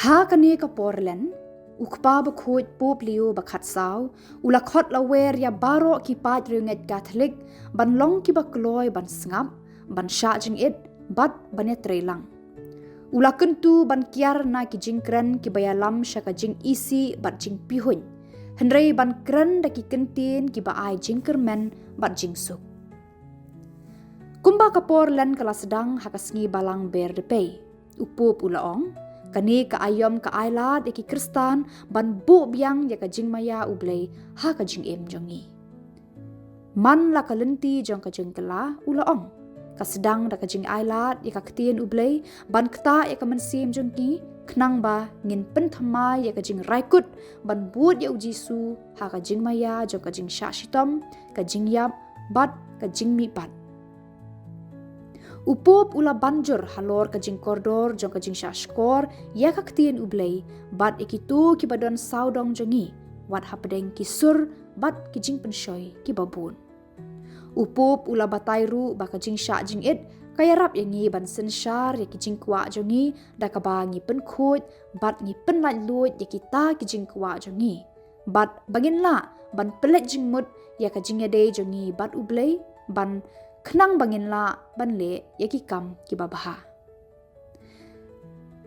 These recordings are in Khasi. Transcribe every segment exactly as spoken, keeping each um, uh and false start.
Ha kane ka por len, u Kpa Bakhuid Pope Leo ba khatsaw u la khot lawer ïa baroh ki paid riewngeit Katholik ban long kiba kloi ban sngap, ban shah jingit bad ban ïatreilang. U la kyntu ban kiar na ki jingkren kiba ïalam sha ka jingisih bad jingpihuiñ, hynrei ban kren da ki kyntien kiba ai jingkyrmen bad jingsuk. Kumba ka por len ka la sdang ha ka sngi Balang Ber Dpei, u Pope u la ong, kane ka aïom ka ailad ïa ki Khristan ban buh biang ïa ka jingmaïa U Blei ha ka jingim jong ngi. Man la ka lynti jong ka jingkylla, u la ong, ka sdang da ka jingailad ïa ka Ktien U Blei ban ktah ïa ka mynsiem jong ngi, khnang ba ngin pynthymmai ïa ka jingrai kut ban bud ïa U Jisu ha ka jingmaïa jong ka jingshah shitom, ka jingïap bad ka jingmihpat. U Pope u la ban jur halor ka jingkordor jong ka jingshah shkor ïa ka Ktien U Blei bad ïa kito kiba don sawdong jong ngi, wat hapdeng ki sur bad ki jingpynshoi kiba bun. U Pope u la batai ruh ba ka jingshah jingit ka ïarap ïa ngi ban synshar ïa ki jingkwah jong ngi, da kaba ngi pynkhuid bad ngi pynlait luid ïa kita ki jingkwah jong ngi, bad ba ngin lah ban pynleit jingmut ïa ka jingïadei jong ngi bad U Blei, ban khnang ba ngin lah ban leh ïa ki kam kiba bha.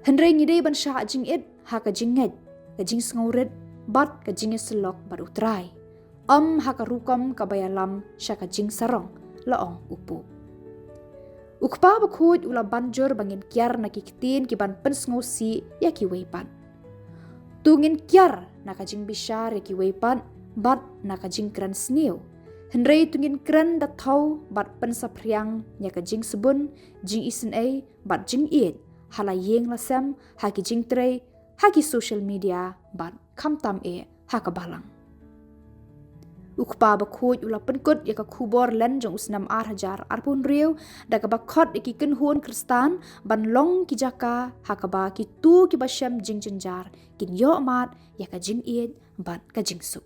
Hynrei ngi dei ban shah jingit ha ka jingngeit, ka jingsngewrit bad ka jingïasyllok bad U Trai, ym ha ka rukom kaba ïalam sha ka jingsarong, la ong u Pope. U Kpa Bakhuid u la ban jur ba ngin kiar na ki ktien ki ban pynsngewsih ïa kiwei pat. To ngin kiar na ka jingbishar ïa kiwei pat bad na ka jingkren sniew, hynrei to ngin kren da thaw bad pynsaphriang ïa ka jingsbun, jingisynei bad jingïeit ha la ïing la sem, ha ki jingtrei, ha ki social media bad khamtam eh ha ka balang. U Kpa Bakhuid u la pynkut ïa ka khubor len jong u snem ar hajar arphew hynriew da kaba khot ïa ki kynhun Khristan ban long ki jaka ha kaba kito kiba shem jingjynjar kin ïoh mad ïa ka jingïeit bad ka jingsuk.